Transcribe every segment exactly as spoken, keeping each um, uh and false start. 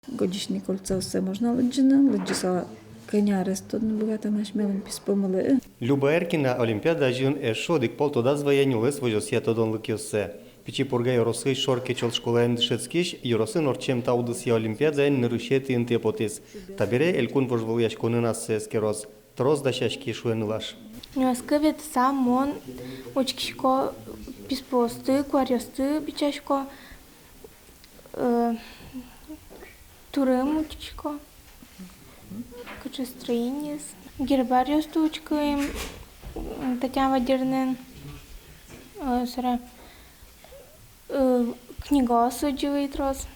Годичной кольцаоссэ можно лыдӟыны, лыдӟыса кӧня арес тодыны быгатом асьмелэн писпумылы. Люба Эркина олимпиада азьын эшшо одӥг пол тодаз вае нюлэс возёсъя тодонлыкъёссэ. Пичи Пурга ёросысь Шор Кечёл школаын дышетскись ёросын ортчем та удысъя олимпиадаын нырысетӥ интые потӥз. Табере элькун вожвылъяськонын ассэ эскероз. Трос дасяськи, шуэ нылаш. Нюлэскы ветлыса мон учкисько писпуосты, куаръёсты бичасько, э, турын учкисько, кыӵе строениез, гербарийёсты учкисько, м, Татьяна Вадирнэн, э, сыре, э, книгаос лыдӟи трос,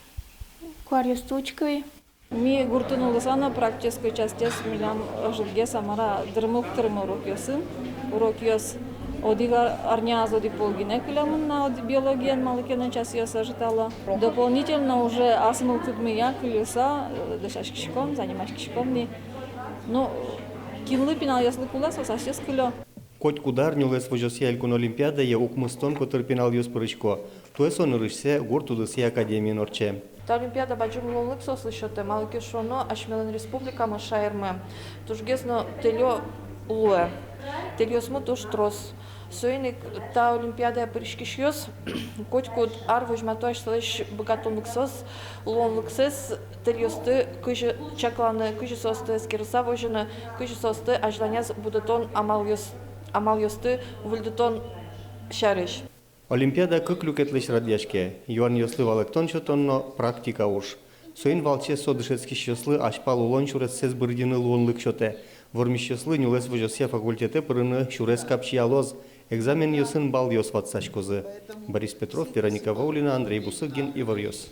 куаръёсты учкисько. Ми гуртын улыса но практической частез милям ӧжытгес, а мар-а, дыр муг тырмы урокъёсын. Урокъёс одӥг ар-, арняз одӥг пол гинэ кылемын на, одӥг биологиен малы ке но часъёс ӧжытало. Дополнительно уже ас мылкыдмыя кылиса, э, дышетскиськом, занимаськиськом ни. Ну, кинлы пиналъёслы кулэ, соос асьсэос кылё. Котькуд ар нюлэс возёсъя элькун олимпиадае укмыстон котыр пиналъёс пырисько. Туэ со нырысьсэ гурт удысъя академиын ортче. Та олимпиада бадӟым луонлык соослы сётэ, малы ке шуоно асьмелэн республикамы, шаермы тужгес но тэльё луэ. Тэльёсмы туж трос. Соин ик та олимпиадае пыриськисьёс котькуд ар возьмато асьсэлэсь быгатонлыксэс, луонлыксэс, тэльёсты кызьы чакланы, кызьы соосты эскерыса возьыны, кызьы соосты азьланяз будэтон амалъёс-, амалъёсты выльдытон сярысь. Олимпиада кык люкетлэсь радъяське: юанъёслы валэктон сётон но практика уж. Соин валче со дышетскисьёслы азьпал улон сюрессэс быръёнлы луонлык сётэ. Вормисьёслы нюлэс возёсъя факультетэ пырыны сюрес капчиялоз, экзаменъёсын балъёс ватсаськозы. Борис Петров, Вероника Ваулина, Андрей Бусыгин, «Иворъёс».